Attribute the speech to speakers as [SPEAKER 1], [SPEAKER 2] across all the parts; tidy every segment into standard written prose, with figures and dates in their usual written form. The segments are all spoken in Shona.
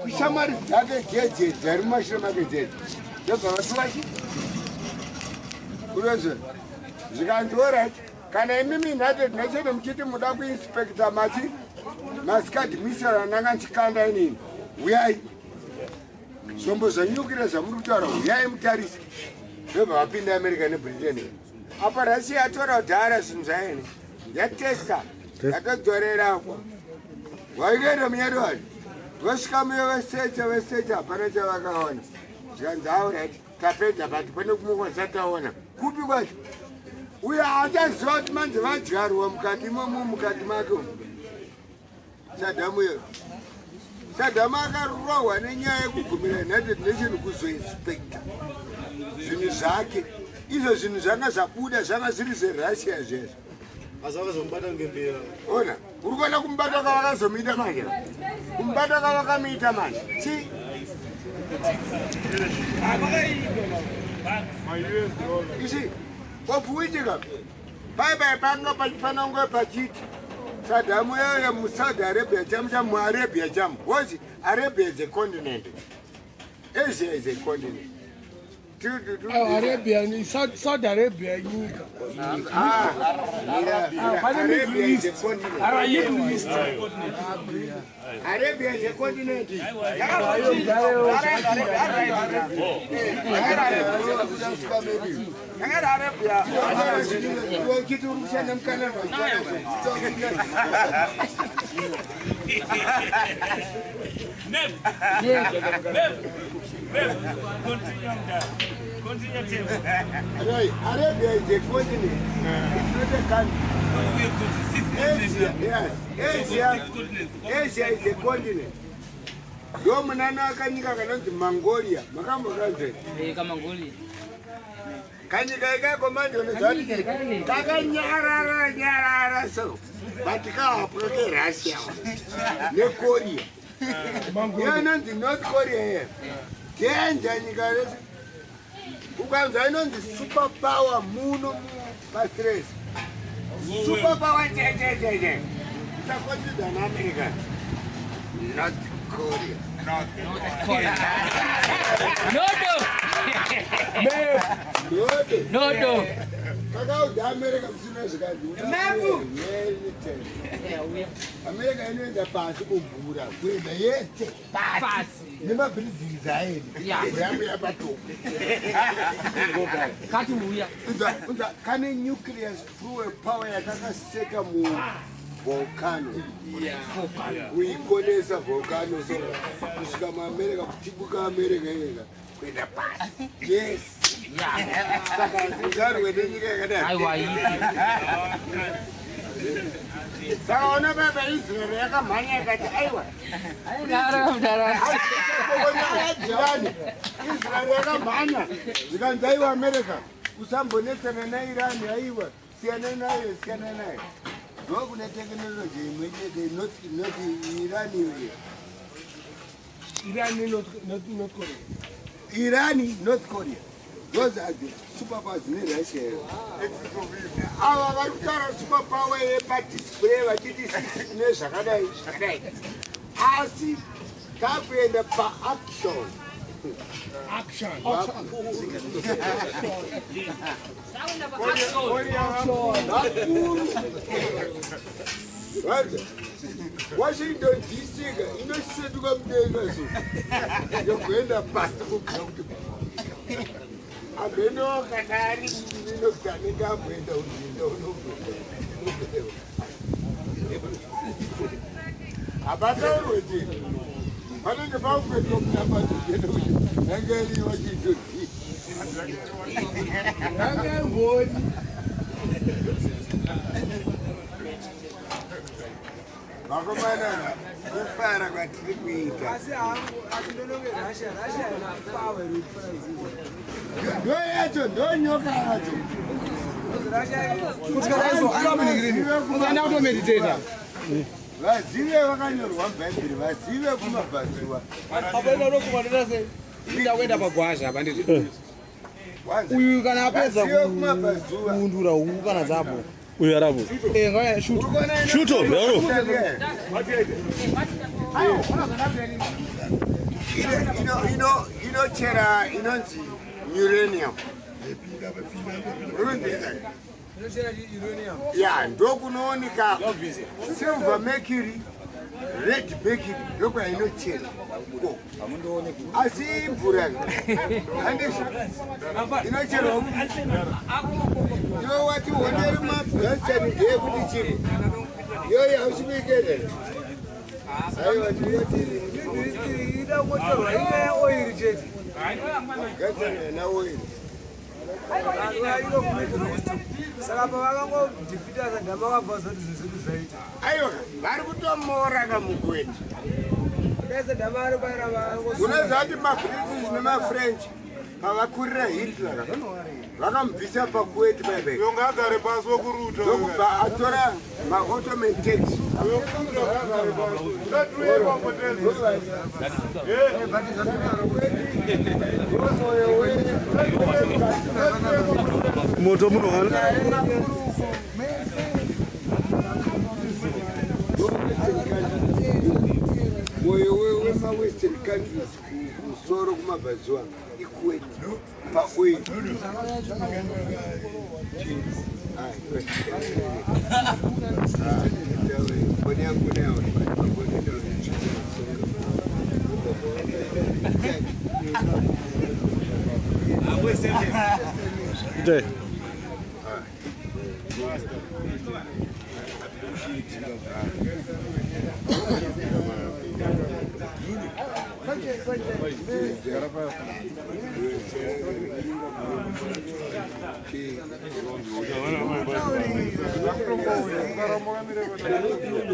[SPEAKER 1] Kushamwari dzake jeje dzari mumashure make jeje ndobva vatuvachi urozve zvikanzi orit kana imimi United Nation muchiti muda kuinspecta machi maScud missile ananga nchikanda inini, uyai, zvombo zvanyukira zvamuri kutaura, uyai mutarise. Ndobva vapinda America neBritain. Apa Russia yatora kudhara zvinhu zvaene, yatesta, yatodzorerako. Vaikaenda munyato wacho, vosvika muyo, vesecha, vesecha, hapana chavakaona. Zvikanzi alright, tapedza, but pane kumwe kwasataona. Kupi kwacho? Uyo achaziva kuti manje vadyarwa mukati imomo, mukati make umu. Sadhamu iyo, Sadhamu akarohwa nenyaya yekugumira United Nation kuzoinspecta zvinhu zvake. Izvo zvinhu zvanga zvabuda zvanga zviri zveRussia zvezvo.
[SPEAKER 2] Asi vakazomubata ngembera.
[SPEAKER 1] Ona, uri kuona kumubata kwavakazomuita manje, kumubata kwavakamuita manje chi isi kopuitika pai panga pachifanira kunge pachiti Sadhamu yaya muSaudi Arabia chamu chamu muArabia chamu was Arabia is a continent, Asia is a continent.
[SPEAKER 3] Oh, Arabia, Saudi Arabia nyika.
[SPEAKER 1] Ah,
[SPEAKER 3] Pane
[SPEAKER 1] Arabia
[SPEAKER 3] Middle
[SPEAKER 1] is a
[SPEAKER 3] East.
[SPEAKER 1] continent.
[SPEAKER 3] Middle East.
[SPEAKER 1] Arabia is a continent. Chiti uri kushanda muCanada.
[SPEAKER 4] Continue, Tim.
[SPEAKER 1] Right. Arabia is a continent. It's not a country.
[SPEAKER 4] We have got six
[SPEAKER 1] Asia,
[SPEAKER 4] continents.
[SPEAKER 1] yes. Asia,
[SPEAKER 4] Six continents.
[SPEAKER 1] Asia is a continent. Ndo munana akanyika kanonzi Mongolia. Makambokanzwa?
[SPEAKER 5] KaMongolia.
[SPEAKER 1] Kanyika ikako manje unoziva kuti kakanyarara nyarara so, but kahapwa keRussia neKorea. Iyo inonzi North Korea iyo danger nyika rese. Ukanzwa inonzi super power muno mupasi rese, super power chechecheche, usaconsider naAmerica, North Korea.
[SPEAKER 5] Nodo.
[SPEAKER 1] Nodo.
[SPEAKER 5] Nodo.
[SPEAKER 1] Kakaudza America kusina zvikanzi America inoenda pasi kumvura, kuenda yese pasi
[SPEAKER 5] Pasi.
[SPEAKER 1] nemabhirizirizi aende mvura patopo.
[SPEAKER 5] Kati uya.
[SPEAKER 1] Unza kane nuclear fuel power yakakaseka muvolcano, kuikonesa volcano so kusvika muAmerica, kutibuka America yega kuenda pasi, yes. Saka ungarwe nenyika yakadai?
[SPEAKER 5] Aiwa, ipi.
[SPEAKER 1] Saka ona baba, Israel yakamhanya ikati aiwa.
[SPEAKER 5] Mudara, mudara.
[SPEAKER 1] Irani, Israel yakamhanya zvikanzi aiwa, America usambonetsana naIrani, aiwa, siyana nayo, siyana nayo. Ndokune technology imwe chete not Irani iyoyo.
[SPEAKER 3] Iran, North Korea.
[SPEAKER 1] Irani, North Korea, those are the superpowers neRussia. Ava vari kutaura superpower yepadisplay vachiti nezvakadai zvakadai, asi takuenda paaction.
[SPEAKER 3] Action.
[SPEAKER 1] Vakuru. Right? Washington DC ka inosetuka mudenga so yokuenda pasi kubva kuti amheno kana ari inokuti anenge amboenda unoenda unobva hapataurwe chinhu, panenge pakutoitwa munamato chete kuti yange iri Washington DC.
[SPEAKER 3] Yanga ngoni.
[SPEAKER 1] Vakomana, kufara kwatiri kuita.
[SPEAKER 6] Asi hangu, asi ndononge Russia power iri kupfuura.
[SPEAKER 1] Ndo yacho, ndo nyoka yacho.
[SPEAKER 6] Russia.
[SPEAKER 7] Kutomeditata.
[SPEAKER 1] Vazive vakanyorwa mubhaibheri, vazive kumabvazuva.
[SPEAKER 7] Ndakuenda pagwazha apa, nditi
[SPEAKER 1] Wanza.
[SPEAKER 7] uyu kana apedza
[SPEAKER 1] Vazive kumabvazuva.
[SPEAKER 7] kuundura huku kana dzapo.
[SPEAKER 8] Uyu arapo.
[SPEAKER 7] Ngaya shoot.
[SPEAKER 1] Uri kuona
[SPEAKER 8] Shoot off, yaro.
[SPEAKER 1] Inochera inonzi uranium. Ya, ndokunooneka silver mercury, red mercury, ndokwainochera. Asi mvura handisi inocherwa. Iwe wati honeri maafghanistan ndeyekuti chiri iyoyo hausi kuikerera. Aiwa, tinoti
[SPEAKER 6] Ida kungotorwa inyaya oiri chete.
[SPEAKER 1] Afghanistan haina oil.
[SPEAKER 6] Ino kuMiddle East. Saka pavakangodhifita Saddam akabva zoti zvinhu zvedu zvaita.
[SPEAKER 1] Aiwa, vari kutomora kamukuweti.
[SPEAKER 6] Dai Saddam ari paira.
[SPEAKER 1] Unoziva kuti maBritish nemaFrench pavakurira Hitler, vakamubvisa paKuwait paipai.
[SPEAKER 2] Uyo ngaagare pasi wokuruta.
[SPEAKER 1] Ndokubva atora maOttoman Turks.
[SPEAKER 2] Uyo kuruta ngaagare pasi. Ngatiuye pamboteza.
[SPEAKER 7] Moto munohana.
[SPEAKER 1] Mwoyo wemawestern countries kumusoro kumabvazuva iKuwait paoil. Foni yangu nayo.
[SPEAKER 7] Ite.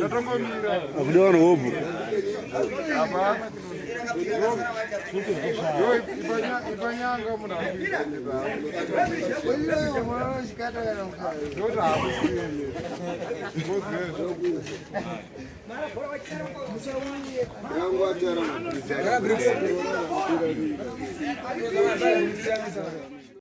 [SPEAKER 2] Tatongomira.
[SPEAKER 7] Akudiwa vanhu hobho.
[SPEAKER 2] Yo ipanyanga munhu akuita. Ndoti hakusiye.
[SPEAKER 1] Yangu ataura mabhiza.